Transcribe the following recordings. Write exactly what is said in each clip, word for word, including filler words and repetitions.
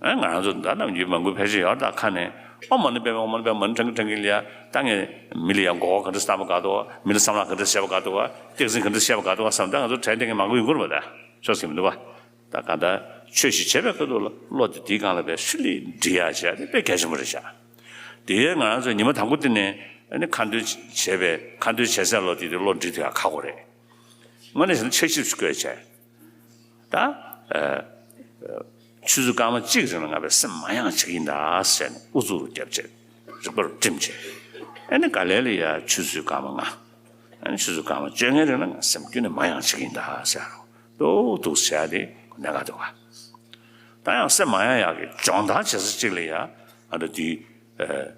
ཨ་ང་རང་ཚོ་ད་ནམ་རྒྱུན་མང་པོ་ཕལ་ཆེར་ཡོད་ད། ཁ་ནས་ཨོཾ་མ་ཎི་པདྨེ་ཧཱུྃ་མ་ཎི་པདྨེ་ཧཱུྃ་མ་ཎི་བགྲང་གིན་བགྲང་གིན་ལ་ཡ། ད་ངས་མི་ལ་ཡ་མགོ་སྐོར་ག་འདྲ་བཏང་པ་དགའ་འདུག་བ། མི་ལ་བསམ་བློ་ག་འདྲ་བཤད་པ་དགའ་འདུག་བ། སྐྱག་རྫུན་ག་འདྲ་བཤད་པ་དགའ་འདུག་བ་བསམ། ད་ང་ཚོ་དྲན་བསྡད་མཁན་མང་པོ་ཡོང་གི་རེད་པ། ད་ཤོད་སྲིད་མི་འདུག་བ། ད་གང་ལྟར་ཆོས་ཤིག་བྱེད་པའི་ཁ་ཐུག་ལ་བློ་དེ་དེའི་སྒང་ལ་དཔེ་ཧྲིལ་ལེ་འདྲིས་ཡག་བྱས་དེ་དཔེ་གལ་ཆེན་པོ་རེད་ཤག། དེ་ཡས་ང་རང་ཚོས་ཉི་མ་དང་པོ་དེ་ནས་ཨ་ནི་ཁ་འདོན་བྱས་པའི་ཁ་འདོན་བྱེད་སའི་བློ་དེ་དེ་བློ་འདྲིས་ཐུབ་ཡག་ཁག་པོ་རེད། དངོས་གནས་བྱས་ན་འཆར་གཞི་ཞིག་བཀོད་བྱས། ད། ཨ། ཆུ་ཚོད་སྐར་མ་གཅིག་རིང་ལ་ང་དཔེ་སེམས་མང་ཡང་བྱེད་ཀྱི་ཡིན་ད་ཟེར་ནས་ཨུ་ཚུགས་རྒྱབ་བྱས། རིག་པ་རུ་བསྒྲིམས་བྱས། ཨ་ནི་ག་ལེ་ལ་ཡ་ཆུ་ཚོད་སྐར་མ་ལྔ། ཨ་ནི་ཆུ་ཚོད་སྐར་མ་བཅོ་ལྔའི་རིང་ལ་ང་སེམས་ཁྱོན་ནས་མང་ཡང་བྱེད་ཀྱི་ཡིན་ད་ཟེར་རོ། ཏོག་ཏོག་ཟེར་ཡ་དེ་གནད་འགག་འདུག་ག། ད་ཡང་སེམས་མང་ཡང་ཡག་གི་སྦྱོང་བརྡར་བྱེད་ས་གཅིག་ལ་ཡ། ཨ་འདྲ་དེ། ཨ།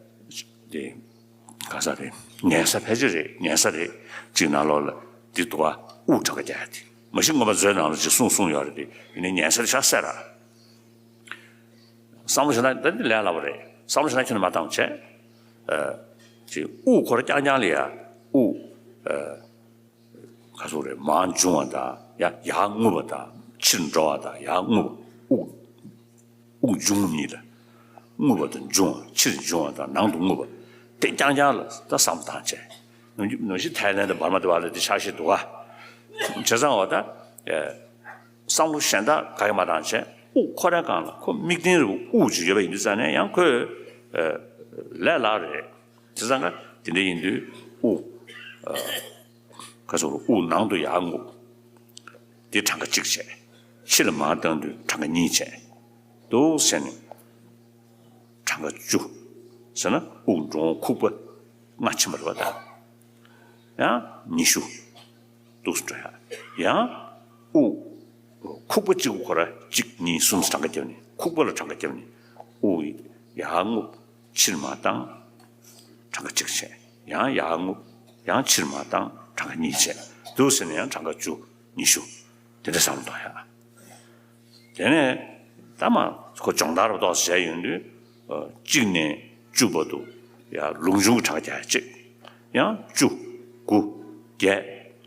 དེ། ག་ས་རེད། ཉན་ས་ཕལ་ཆེར་རེད། ཉན་ས་རེད། གཅིག་ནང་ལོགས་ལ་འདི་འདུག་ག། དབུགས་གྲངས་ཀ་རྒྱག་ཡ་དེ། མ་གཞི་སྔོན་མ་མཛོད་ནང་ལ་ཅིག་གསུངས་གསུངས་ཡོད་རེད་དེ། ཡིན་ནའི་ཉན་ས་རེད་ཤག་ཟེར་ར། བསམ་བློ་བྱས་ན་ད་འདི་ལས་སླ་པོ་རེད། བསམ་བློ་བྱས་ན་ཁྱོན་ནས་མ་བཏང་བྱས། ཨ། ཅིག་དབུགས་ཁོ་རང་རྐྱང་རྐྱང་ལ་ཡ། དབུགས། ཨ། ག་ཚོད་རེད། མར་འབྱུང་བ་དང་ཡ་ཡར་རྔུབ་པ་དང་ཕྱིར་འགྲོ་བ་དང་ཡར་རྔུབ་པ། དབུགས། དབུགས་འབྱུང་རྔུབ་གཉིས་ལ། རྔུབ་པ་དང་འབྱུང་བ། ཕྱིར་འབྱུང་བ་དང་ནང་དུ་རྔུབ་པ། དེ་རྐྱང་རྐྱང་ལ་ད་བསམ་བློ་བཏང་བྱས། ནམ་རྒྱུན་ནམ་ཞིག་ཐའི་ལེན་དུ་འབར་མ་དེ་བ་ལ་དེ་ཆགས་ཤེས་འདུག་ག། བྱས་ཙང་འོ་ད། ཨེ། བསམ་བློ་གཞན་དག་ག་གེ་མ་བཏང་བྱས། དབུགས་ཁོ་རའི་སྒང་ལ་ཁོ་དམིགས་རྟེན་རུ་དབུགས་ཅིག་ཡོད་པ་ཡིན་དུས་ཙང་ནས་ཡང་ཁོས། ཨེ། ལས་སླ་རེད། བྱས་ཙང་ག་དེ་འདྲ་ཡིན་དུས་དབུགས། ཨ། ག་ཚོད་རུ་དབུགས་ནང་དུ་ཡར་རྔུབ། དེ་གྲངས་ཀ་གཅིག་བྱས། ཕྱིར་མར་བཏང་དུས་གྲངས་ཀ་གཉིས་བྱས། འདུག་ཟེར་ནས། གྲངས་ཀ་བཅུ། ཟེར་ན་དབུགས་འགྲོ་འོང་ཁུག་པ་ལྔ་ཕྱིན་པ་རེད་པ་ད། ཡང་ཉི་ཤུ། འདུག་སེ་འགྲོ་ཡ། ཡང་དབུགས་ཁུག་པ་གཅིག་པོ་ཁོ་ར་གཅིག་གཉིས་གསུམ་གྲངས་ཀ་བརྒྱབ་ནས་ཁུག་པ་ལ་གྲངས་ཀ་བརྒྱབ་ནས་དབུགས་ཡར་རྔུབ། ཕྱིར་མར་བཏང་། གྲངས་ཀ་གཅིག་བྱས། ཡང་ཡར་རྔུབ། ཡང་ཕྱིར་མར་བཏང་། གྲངས་ཀ་གཉིས་བྱས། འདུག་ཟེར་ནས་ཡང་གྲངས་ཀ་བཅུ། ཉི་ཤུ། དེ་འདྲ་བསམ་བློ་གཏོང་ཡ། དེ་ནས་ད་མ་ཁོ་སྦྱོང་བརྡར་རུ་ཏོག་ཙམ་བྱས་ཡོང་དུས། ཨ། གཅིག་ནས་བཅུ་བར་དུ་ཡ་ལུགས་འབྱུང་གི་གྲངས་ཀ་རྒྱག་ཡ་གཅིག། ཡང་བཅུ། དགུ། བརྒྱད།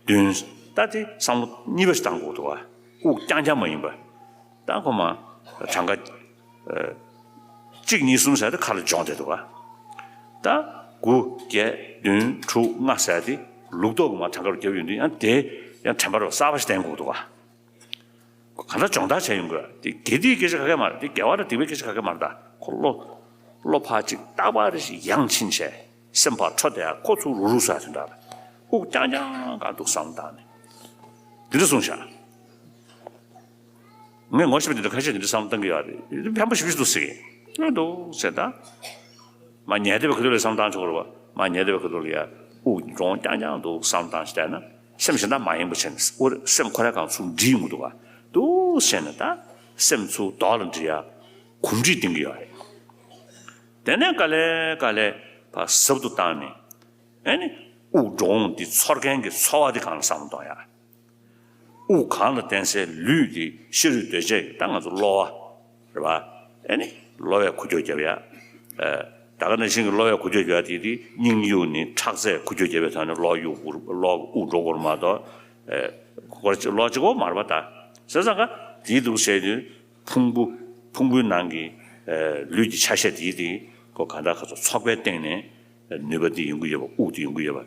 བདུན། ད་དེ་བསམ་བློ་གཉིས་པ་ཞིག་བཏང་དགོས་འདུག་ག། དབུགས་རྐྱང་རྐྱང་མ་ཡིན་པ། ད་ཁོ་མ་གྲངས་ཀ། ཨ། གཅིག་གཉིས་གསུམ་ཟེར་ཏེ་ཁ་ལ་སྦྱོང་བསྡད་འདུག་ག། ད་དགུ་བརྒྱད་བདུན་དྲུག་ལྔ་ཟེར་ཏེ་ལུགས་ལྡོག་གི་མ་གྲངས་ཀ་རུ་བརྒྱབ་ཡོང་དུས་ཡང་དེ་ཡང་དྲན་པ་རུ་གསར་པ་ཞིག་བསྟེན་དགོས་འདུག་ག། གང་འདྲ་སྦྱོང་བརྡར་བྱས་ཡོང་དགོས། དེ་དགེ་སྡིག་སྐད་ཆ་ག་གེ་མ་རེད། དེ་དགེ་བ་དང་སྡིག་པའི་སྐད་ཆ་ག་གེ་མ་རེད། ད་ཁོ་བློ་བློ་ཕར་ཅིག་རྟག་པར་ཞིག་ཡང་ཕྱིན་བྱས་སེམས་ཕར་འཕྲོ་བསྡད་ཡ། ཁོ་ཚུར་རུག་རུག་ཟེར་དེ་འདྲ་རེད། དབུགས་རྐྱང་རྐྱང་གང་འདུག་བསམ་བཏང་ནས་འདི་འདྲ་གསུངས་ཤག། ངས་ངོ་ཤེས་པ་འདི་འདྲ་ཁ་ཤས་འདི་འདྲ་བསམ་བློ་གཏོང་གི་ཡོད་རེད། ཕན་པོ་ཞེ་པོ་ཞིག་འདུག་ཟེར་གི། འདུག་ཟེར་ད། མར་ཉལ་བསྡད་པའི་ཁ་ཐུག་ལ་བསམ་བློ་བཏང་ཆོག་གི་རེད་པ། མར་ཉལ་བསྡད་པའི་ཁ་ཐུག་ལ་ཡ་དབུགས་འགྲོ་འོང་རྐྱང་རྐྱང་འདུག་བསམ་བློ་བཏང་ཞིག་བསྡད་ན་སེམས་གཞན་དག་མ་ཡེངས་པ་བྱས་ནས་དབུགས་སེམས་ཁོ་རའི་སྒང་ཚུར་འགྲིལ་ཡོང་གི་འདུག་ག། འདུག་ཟེར་ནས་ད་སེམས་ཚུར་རྡོ་ལ་འགྲིལ་ཡ་གོམས་འདྲིས་གཏོང་གི་ཡོད་རེད། དེ་ནས་ག་ལེ་ག་ལེ་ཕར་ཟབ་ཏུ་བཏང་ནས། ཨེ་ནི་དབུགས་འགྲོ་འོང་འདི་ཚོར་མཁན་གྱི་ཚོར་བ་འདི་སྒང་ལ་བསམ་བློ་གཏོང་ཡ། དབུགས་གང་ལ་བརྟེན་སའི་ལུས་འདི་ཤ་རུས་གདོས་བཅས་ཀྱི་ད་ང་ཚོ་གློ་བ་རེད་པ། ཨེ་ནི་གློ་བས་འགུལ་སྐྱོད་བརྒྱབ་ཡ། ཨ། ད་ག་ནང་བཞིན་གྱི་གློ་བས་འགུལ་སྐྱོད་བརྒྱབ་ཡ་དེ་དེ་སྙིང་དབྱུག་ནི་ཁྲག་རྩས་འགུལ་སྐྱོད་བརྒྱབ་པའི་ཐོག་ནས་གློ་དབྱུག་གུ་གློ་དབུགས་འགྲོ་དགོས་རེད་མ་གཏོགས། ཨ། ཁོ་ར་གློ་གཅིག་པོ་མ་རེད་པ་ད། བྱས་ཙང་ག་དེའི་འདུག་ཟེར་དུས། ཕུང་པོ། ཕུང་པོའི་ནང་གི་ཨ་ལུས་ཀྱི་ཆ་ཤས་དེ་དེ་ཁོ་གང་ལྟར་ག་ཚོད་ཚོགས་པའི་སྟེང་ནས་ནུས་པ་དེ་ཡོང་གི་ཡོད་པ། དབུགས་དེ་ཡོང་གི་ཡོད་པ།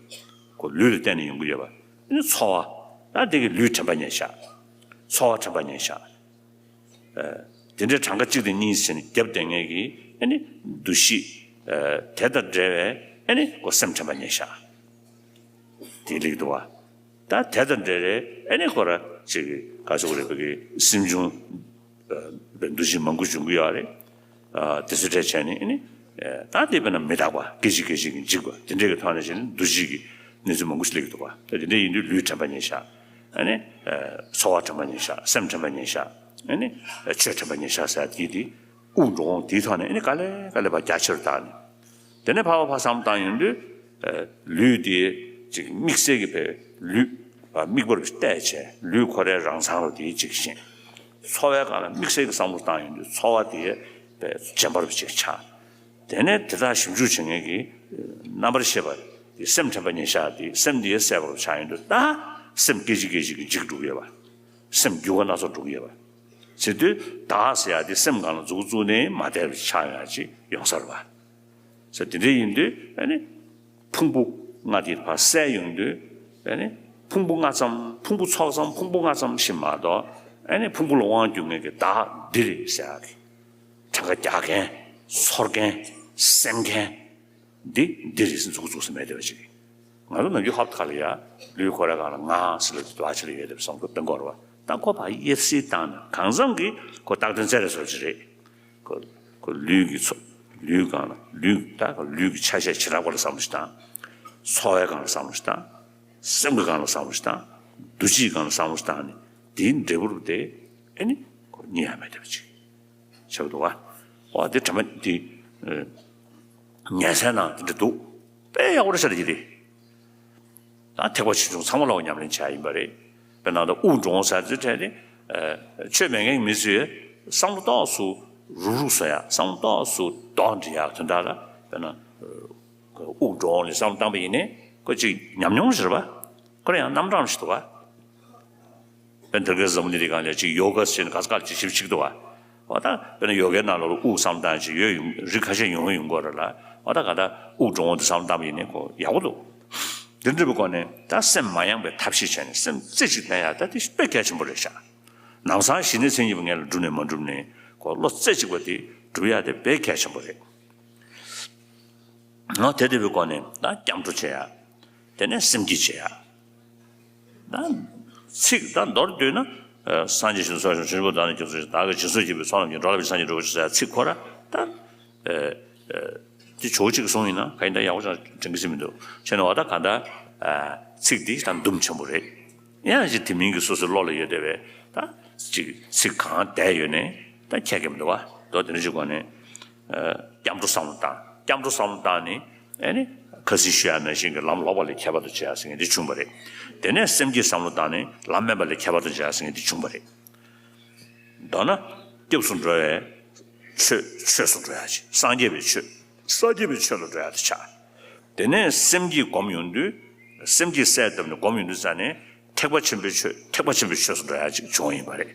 ཁོ་ལུས་ལ་བརྟེན་ནས་ཡོང་གི་ཡོད་པ། ཨ་ནི་ཚོར་བ། ད་དེ་གི་ལུས་དྲན་པ་ཉེར་བཞག། ཚོར་བ་དྲན་པ་ཉེར་བཞག། ཨ། དེ་འདྲའི་གྲངས་ཀ་གཅིག་དང་གཉིས་ཟེར་ནས་བརྒྱབ་བསྡད་མཁན་གྱི་ཨ་ནི་འདུ་ཤེས། ཨ། དེ་དང་འབྲེལ་བའི་ཨ་ནི་ཁོ་སེམས་དྲན་པ་ཉེར་བཞག། དེ་ལེགས་འདུག་བ། ད་དེ་དང་འབྲེལ་རེད། ཨེ་ནི་ཁོ་ར་ཅིག་ག་ཟེར་དགོས་རེད། བོད་ཀྱི་སེམས་བྱུང་འདུ་ཤེས་མང་པོ་འབྱུང་གི་ཡོད་རེད། དེ་ཚོ་འདྲ་བྱས་ནས་ཨེ་ནི་ད་དེ་དཔེར་ན་མི་རྟག་པ་སྐད་ཅིག་སྐད་ཅིག་གིས་འཇིག་པ་དེ་འདྲའི་གི་ཐོག་ནས་བྱས་ནས་འདུ་ཤེས་ཀྱི་གནས་ཚུལ་མང་པོ་ཞིག་སླེབས་ཀྱི་འདུག་བ། ད་དེ་འདྲ་ཡིན་དུས་ལུས་དྲན་པ་ཉེར་བཞག། ཨེ་ནི་ཚོར་བ་དྲན་པ་ཉེར་བཞག། སེམས་དྲན་པ་ཉེར་བཞག། ཨེ་ནི་ཆོས་དྲན་པ་ཉེར་བཞག་ཟེར་དེ་དེ། དབུགས་འགྲོ་འོང་དེའི་ཐོག་ནས་ཨེ་ནི་ག་ལེ་ག་ལེ་བ་རྒྱ་ཆེ་རུ་བཏང་ནས། དེ་ནས་ཕར་བ་ཕར་བསམ་བློ་བཏང་ཡོང་དུས། ཨ། ལུས་དེ་ཅིག་དམིགས་བསལ་གྱི་བས་ལུས། ཨ། དམིགས་པ་རུ་བལྟས་བྱས་ལུས་ཁོ་རའི་རང་མཚང་རུ་དེ་ཅིག་ཤེས། ཚོར་བའི་སྒང་ལ་དམིགས་བསལ་གྱི་བསམ་བློ་བཏང་ཡོང་དུས་ཚོར་བ་དེ་བས་རྗེན་པ་རུ་ཅིག་ཆགས། དེ་ནས་དེ་དག་ཞིབ་འཇུག་བྱེད་མཁན་གྱི་རྣམ་པར་ཤེས་པ་དེ་སེམས་དྲན་པ་ཉེར་བཞག་དེ་སེམས་དེ་གསལ་པོ་རུ་ཆགས་ཡོང་དུས་ད་སེམས་སྐད་ཅིག་སྐད་ཅིག་གིས་འཇིག་འགྲོ་གི་ཡོད་པ། སེམས་འགྱུར་བ་སྣ་ཚོགས་འགྲོ་གི་ཡོད་པ། ཟེར་དུས་བདག་ཟེར་ཡ་དེ་སེམས་སྒང་ལ་མཛུབ་བཙུགས་ནས་མ་བསྡད་པ་ཆགས་ཡ་ཅིག་ཡོང་ས་རེད་བ། ཟེར་དེ་འདྲ་ཡིན་དུས་ཨ་ནི་ཕུང་པོ་ལྔ་དེ་ཕར་བསལ་ཡོང་དུས་ཨ་ནི་ཕུང་པོ་ལྔ་ཙམ་ཕུང་པོ་ཚོགས་ཙམ་ཕུང་པོ་ལྔ་ཙམ་ཞིག་མ་གཏོགས་ཨ་ནི་ཕུང་པོ་ལ་དབང་སྒྱུར་མཁན་གྱི་བདག་འདི་རེད་ཟེར་ཡ་གི་གྲངས་ཀ་རྒྱག་མཁན་ཚོར་མཁན་སེམས་མཁན། འདི་འདི་རེད་ཟེར་མཛུབ་བཙུགས་ཟེར་མེད་བསྡད་པ་ཅིག་ང་ཚོ་ནམ་རྒྱུན་ཧབ་ཁ་ལ་ཡ་ལུས་ཁོ་རའི་སྒང་ལ་ང་ཟེར་ལབ་དུས་དོ་ཨ་ཆེ་ལ་ཡོད་བསྡད་པ་བསམ་ཁོ་སྤེན་ཀོང་རེད་བ། ད་ཁོ་ཕར་དབྱེ་བསྲེ་བཏང་ནས་གང་ཟག་གི་ཁོ་རྟག་བརྟན་རྩལ་རེ་སོར་ཅིག་རེད། ཁོ་ཁོ་ལུས་ཀྱི་ཚོ་ལུས་སྒང་ལ་ལུས་ད་ཁོ་ལུས་ཀྱི་ཆ་ཤས་བྱེ་བྲག་པ་ལ་བསམ་བློ་ཞིག་བཏང་། ཚོར་བའི་སྒང་ལ་བསམ་བློ་ཞིག་བཏང་། སེམས་ཀྱི་སྒང་ལ་བསམ་བློ་ཞིག་བཏང་། འདུ་བྱེད་སྒང་ལ་བསམ་བློ་ཞིག་བཏང་ནས་དེའི་འབྲས་བུ་རུ་དེ་ཨེ་ནི་ཁོ་རྙེད་ཡ་མེད་བསྡད་པ་ཅིག་བྱེད་ཀྱི་འདུག་བ། འོ་དེ་དྲན་པ་དེ་ཉལ་སའི་ནང་དེ་འདྲ་འདུག་དཔེ་ཡག་པོ་རེད་ཤག་དེ་ཅི་རེད། ད་ཐེག་པ་ཆེ་ཆུང་ཚང་མ་ལ་ཉམས་ལེན་བྱས་ཡིན་པ་རེད། དཔེར་ན་ད་དབུགས་འགྲོ་འོང་ཟེར་དེ་འཕྲད་དེ་ཆོས་མེད་མཁན་གྱི་མི་ཚོས་བསམ་བློ་ཏོག་ཙམ་རུག་རུག་བཟོ་ཡ་བསམ་བློ་ཏོག་ཙམ་རྡོག་འགྲིལ་ཡ་དོན་དག་ལ་དཔེར་ན་དབུགས་འགྲོ་འོང་ལ་བསམ་བློ་བཏང་པ་ཡིན་ནའི་ཁོ་ཅིག་ཉམས་མྱོང་ཞིག་རེད་པ། ཁོ་རང་ཡང་རྣམ་གྲངས་ཤིག་འདུག་བ། དཔེར་ན་དེ་གའི་འཛམ་བུ་གླིང་འདི་སྒང་ལ་ཅིག་ཡོ་ག་ཟེར་ནས་ག་ས་ག་ལ་ཅིག་ཞིབ་ཅིག་འདུག་བ། འོ་ད་དཔེར་ན་ཡོ་གའི་ནང་ལོགས་ལ་དབུགས་བསམ་སྟངས་ཅིག་ཡོད་ཡོང་རིགས་ཁ་ཤས་ཡོང་ཡོང་གི་རེད་ལ། འོ་ད་ག་ད་དབུགས་འགྲོ་འོང་དེ་བསམ་བཏང་པ་ཡིན་ནའི་ཁོ་ཡག་པོ་འདུག་དེ་འདྲ་བའི་སྒོ་ནས་ད་སེམས་མ་ཡེངས་པའི་ཐབས་ཤེས་བྱས་ནས་སེམས་རྩེ་གཅིག་བསྟེན་ཡ་ད་དེ་དཔེ་གལ་ཆེན་པོ་རེད་ཤག་ལམ་སང་ཞི་གནས་མཚན་ཉིད་པ་ངེས་ལ་འགྲུབ་ནས་མ་འགྲུབ་ནས་ཁོ་བློ་རྩེ་གཅིག་པ་དེ་སྒྲུབ་ཡ་དེ་དཔེ་གལ་ཆེན་པོ་རེད། ང་དེ་འདྲ་བའི་སྒོ་ནས་ད་སྐྱབས་འགྲོ་བྱེད་ཡ། དེ་ནས་སེམས་བསྐྱེད་བྱེད་ཡ། ད་ཚིག་ད་མདོར་བསྡུས་ན་སངས་རྒྱས་ཞིང་དུ་གསོལ་ཞིང་བྱང་ཆུབ་ཏུ་བདག་ནི་སྐྱབས་སུ་མཆི། བདག་གིས་སྦྱིན་སོགས་བགྱིས་པའི་ཚོགས་རྣམས་ཀྱིས། འགྲོ་ལ་ཕན་ཕྱིར་སངས་རྒྱས་འགྲུབ་པར་ཤོག་ཟེར་ཡ་ཚིག་ཁོ་ར་ད་དེ་ཇོ་བོ་གཅིག་གིས་གསུངས་ཡིན་ན་ག་ཡིན་ད་ཡག་པོ་ཅང་དྲན་གྱི་སྲིད་མི་འདུག་བྱས་ན་འོ་ད་ག་ད་ཚིག་འདི་ད་འདུམ་ཆེན་པོ་རེད། ཡང་ཅིག་དེ་མིན་གྱི་སོ་སོའི་བློ་ལ་ཡོད་བསྡད་པའི་ད་ཅིག་ཚིག་གང་བསྡད་ཡོད་ནའི་ད་ཁྱད་ཀྱི་མི་འདུག་བ། མདོ་དེ་འདྲ་ཞིག་གོ་ནས། སྐྱབས་འགྲོ་བསམ་བློ་བཏང་། སྐྱབས་འགྲོ་བསམ་བློ་བཏང་ནས་ཨེ་ནི་ཁ་སང་ཞུ་ཡ་ནང་བཞིན་གྱི་ལམ་ལོག་པ་ལས་ཁྱད་པར་དུ་བྱེད་ཡ་ཟེར་མཁན་འདི་བྱུང་བ་རེད། དེ་ནས་སེམས་བསྐྱེད་བསམ་བློ་བཏང་ནས་ལམ་དམན་པ་ལས་ཁྱད་པར་དུ་བྱེད་ཡ་ཟེར་མཁན་འདི་བྱུང་བ་རེད། མདོར་ན་སྐྱབས་སུ་འགྲོ་བའི་ཆོས་ཆོས་སུ་འགྲོ་ཡ་ཅིག་སངས་རྒྱས་པའི་ཆོས་སངས་རྒྱས་པའི་ཆོས་ལ་འགྲོ་ཡ་དེ་ཆགས། དེ་ནས་སེམས་བསྐྱེད་སྒོམ་ཡོང་དུས་སེམས་བསྐྱེད་གསལ་བཏབ་ནས་སྒོམ་ཡོང་དུས་ཙ་ནས་ཐེག་པ་ཆེན་པོའི་ཆོས་ཐེག་པ་ཆེན་པོའི་ཆོས་སུ་འགྲོ་ཡ་ཅིག་བྱུང་བ་ཡིན་པ་རེད།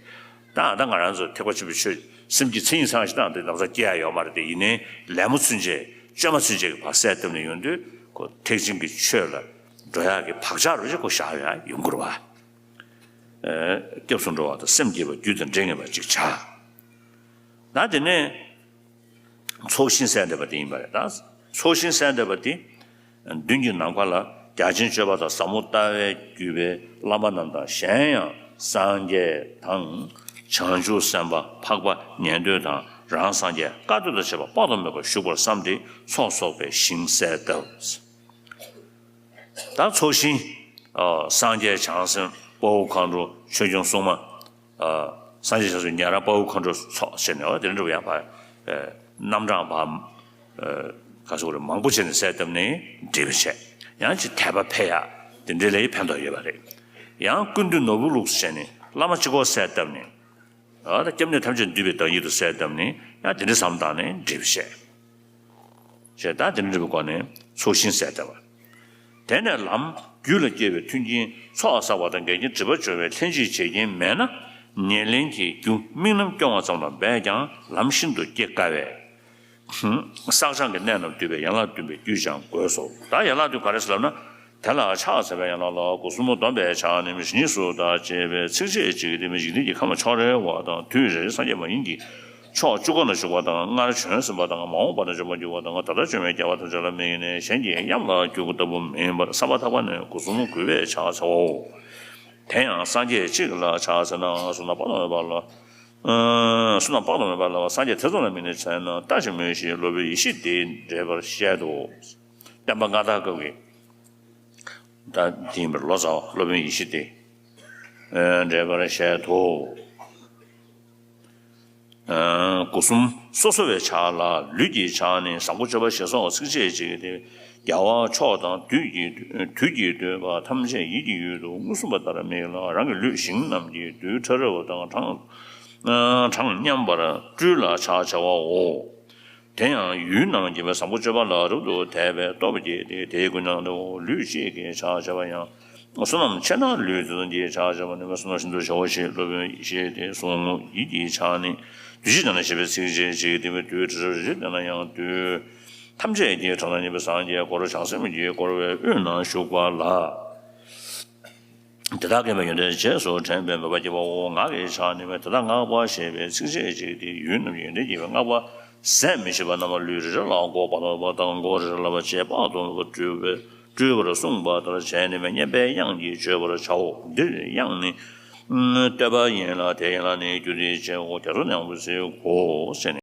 ད་ད་ང་རང་ཚོ་ཐེག་པ་ཆེན་པོའི་ཆོས་སེམས་བསྐྱེད་མཚན་ཉིད་ཚང་ཞིག་བཏང་དུས་ལམ་སང་སྐྱེ་ཡ་ཡོད་མ་རེད་དེ། ཡིན་ནའི་ལད་མོ་ཚུན་ཆད་བཅོས་མ་ཚུན་ཆད་ཀྱི་བར་གསལ་བཏབ་ནས་ཡོང་དུས་ཁོ་ཐེག་ཆེན་གྱི་ཆོས་ལ་འགྲོ་ཡག་གི་བག་ཆགས་རོ་ཞིག་ཁོ་བཞག་ཡ་ཡོང་གི་རེད་བ། སྐྱབས་སུ་འགྲོ་བ་དང་སེམས་བསྐྱེད་པ་རྒྱུ་དང་འབྲེལ་ངེས་པ་ཅིག་བྱ། ད་དེ་ནས་ཚོགས་ཞིང་གསལ་འདེབས་པ་དེ་ཡིན་པ་རེད་ད། ཚོགས་ཞིང་གསལ་འདེབས་པ་དེ། མདུན་གྱི་ནམ་མཁའ་ལ་རྒྱ་ཆེན་སྤྱོད་པ་དང་ཟབ་མོ་ལྟ་བས་བརྒྱུད་པའི་བླ་མ་རྣམས་དང་གཞན་ཡང་སངས་རྒྱས་དང་། བྱང་ཆུབ་སེམས་དཔའ་འཕགས་པ་ཉན་ཐོས་དང་རང་སངས་རྒྱས་བཀའ་སྡོད་དང་བཅས་པ་དཔག་ཏུ་མེད་པ་བཞུགས་པར་བསམས་ཏེ་ཚོགས་གསོག་པའི་ཞིང་གསལ་འདེབས། ད་ཚོགས་ཞིང་། སངས་རྒྱས་བྱང་སེམས་དཔའ་བོ་མཁའ་འགྲོ་ཆོས་སྐྱོང་སྲུང་མ། སངས་རྒྱས་བྱང་སེམས་ཉན་རང་དཔའ་བོ་མཁའ་འགྲོ་ཚོགས་བྱས་ནས་འོ་དེ་འདྲ་བ་ཡང་བ། རྣམ་གྲངས་བ། ག་ཚོད་རེ་མང་པོ་བྱས་ནས་གསལ་བཏབ་ནས་འགྲེལ་པ་བྱས། ཡང་ཅིག་དད་པ་འཕེལ་ཡག་དེ་འདྲའི་ལས་ཕན་ཐོགས་ཡོད་པ་རེད། ཡང་ཀུན་འདུས་ནོར་བུ་ལུགས་སུ་བྱས་ནས་བླ་མ་གཅིག་པོ་གསལ་བཏབ་ནས། ཨ་ད་སྐྱབས་གནས་ཐམས་ཅད་འདུས་པའི་བདག་ཉིད་དུ་གསལ་བཏབ་ནས་ཡང་དེ་འདྲའི་བསམ་བཏང་ནས་འགྲེལ་པ་བཤད། ཞེས་ད་དེ་འདྲ་བའི་སྒོ་ནས་ཚོགས་ཞིང་གསལ་བཏབ་པ། དེ་ནས་ལམ་རྒྱུད་ལ་སྐྱེས་པའི་མཐུན་རྐྱེན་ཚོགས་བསགས་པ་དང་འགལ་རྐྱེན་སྒྲིབ་པ་སྦྱོང་བའི་ལྷན་ཅིག་བྱེད་རྐྱེན་མེད་ན་ཉེར་ལེན་གྱི་རྒྱུ་དམིགས་རྣམ་སྐྱོང་བ་ཙམ་ལ་འབད་ཀྱང་ལམ་ཤིན་ཏུ་སྐྱེ་དཀའ་བས། བསགས་སྦྱང་གི་གནད་རྣམས་བསྡུས་པའི་ཡན་ལག་བདུན་པའི་རྒྱུད་ཀྱང་དགོས་སོ། ད་ཡན་ལག་བདུན་ག་རེ་ཟེར་ལབ་ན། དེ་ལ་ཕྱག་འཚལ་བའི་ཡན་ལག་ལ་སྒོ་གསུམ་སྡོམ་པའི་ཕྱག་རྣམས་ཉིད་སུ་བདག་ཅེས་པའི་ཚིགས་བཅད་གཅིག་གིས་དེ་མིན་འཇིག་རྟེན་གྱི་ཁམས་ཕྱོགས་རེ་བ་དང་དུས་རེ་རེ་སངས་རྒྱས་མ་ཡིན་གྱི་ཕྱོགས་བཅུ་ཀ་ན་བཞུགས་པ་དང་སྔར་བྱོན་ཟིན་པ་དང་མ་འོངས་པ་ན་འབྱོན་པར་འགྱུར་བ་དང་ད་ལྟ་བྱོན་པའི་རྒྱལ་བ་ཐམས་ཅད་ལ་དམིགས་ནས་གཞན་གྱི་གཡང་ལ་འགྱུར་ལྟ་བུ་མིན་པར་བསམ་པ་ཐག་པ་ནས་སྒོ་གསུམ་གུས་པས་ཕྱག་འཚལ་བའོ། དེ་ཡང་སངས་རྒྱས་གཅིག་ལ་ཕྱག་འཚལ་ན་གསུང་རྣམས་དཔག་ཏུ་མེད་པ་ལ། གསུང་རྣམས་དཔག་ཏུ་མེད་པ་ལ་སངས་རྒྱས་ཐེ་ཚོམ་ལ་དམིགས་ནས་འཚལ་ན་ལྟ་ཞིང་སྨོན་ཞིང་སློབ་དཔོན་ཡེ་ཤེས་དེས་འགྲེལ་པར་བཤད་དོ། བསྟན་པ་སྔ་དར་སྐབས་ཀྱི་ད་དེ་ཡིན་པར་ལོ་ཙཱ་བ་སློབ་དཔོན་ཡེ་ཤེས་དེས་འགྲེལ་པར་བཤད་དོ། སྒོ་གསུམ་སོ་སོ་བའི་ཕྱག་ལ་ལུས་ཀྱི་ཕྱག་ནི་བཟང་པོ་སྤྱོད་པ་ཞེས་སོགས་ཚིགས་བཅད་གཅིག་སྟེ། རྒྱལ་བ་མཆོག་དང་དུས་ཀྱི་དུས་ཀྱིས་བསྟོད་པ་ཐམས་ཅད་ཡིད་ཀྱི་ཡུལ་དུ་མངོན་སུམ་པ་ལྟར་དམིགས་ལ་རང་གི་ལུས་ཞིང་རྣམས་ཀྱི་རྡུལ་ཕྲ་རབ་དང་གྲངས་གྲངས་མཉམ་པར་སྤྲུལ་ལ་ཕྱག་བྱ་བའོ། དེ་ཡང་ཡུལ་རྣམས་ཀྱི་བཟང་པོ་སྤྱོད་པ་ལ་རབ་ཏུ་དད་པས་སྟོབས་བསྐྱེད་དེ་དེའི་ཀུན་སློང་དུ་ལུས་གཅིག་གིས་ཕྱག་བྱ་བ་ཡང་ བསོད་ནམས་ཆེ་ན་ལུས་དེ་དང་དེའི་ཕྱག་བྱ་བ་ནི་བསོད་ནམས་ཤིན་ཏུ་བྱ་བ་ཞེས་སློབ་དཔོན་ཡེ་ཤེས་དེ་གསུངས། ཡིད་ཀྱི་ཕྱག་ནི་བདུད་བཞི་ལྡན་ལ་བཤད་པའི་ཚིགས་བཅད་གཅིག་དེ་བས་བདུད་རེ་རེ་བསྡུས་ན་ཡང་བདུད་ཐམས་ཅད་ཀྱི་གྲངས་དང་མཉམ་པའི་སངས་རྒྱས་འཁོར་བྱང་སེམས་ཀྱི་བསྐོར་བའི་དབུས་ན་བཞུགས་པ་ལ། དེ་དག་མཁྱེན་པའི་ཡོན་ཏན་རྗེས་སུ་དྲན་པས་འབད་པ་བགྱིའོ། ངག་གི་ཕྱག་ནི་དེ་དག་བསྔགས་པ་ཞེས་པའི་ཚིགས་བཅད་གཅིག་དེ་ཡུལ་རྣམས་ཀྱི་ཡོན་ཏན་བགྱིས་པའི་བསྔགས་པ་ཟད་མི་ཤེས་པ་རྣམས་ལུས་རེ་རེ་ལ་འགོག་པ་དང་བར་དང་མགོ་རེ་རེ་ལ་བརྗེད་པ་དང་སྤྲུལ་པའི་སྤྲུལ་པར་གསུངས་པ་ལྟར་བྱས་ནས་སྙན་པའི་དབྱངས་ཀྱིས་བརྗོད་པར་བྱའོ། འདིར་དབྱངས་ནི་བསྟོད་པ་ཡིན་ལ་དེ་ཡན་ལག་ནི་རྒྱུ་དེའི་རྗེས་འོ་དེ་རུ་ནང་དུ་གཟིགས་གོ་ཟེར་ནས།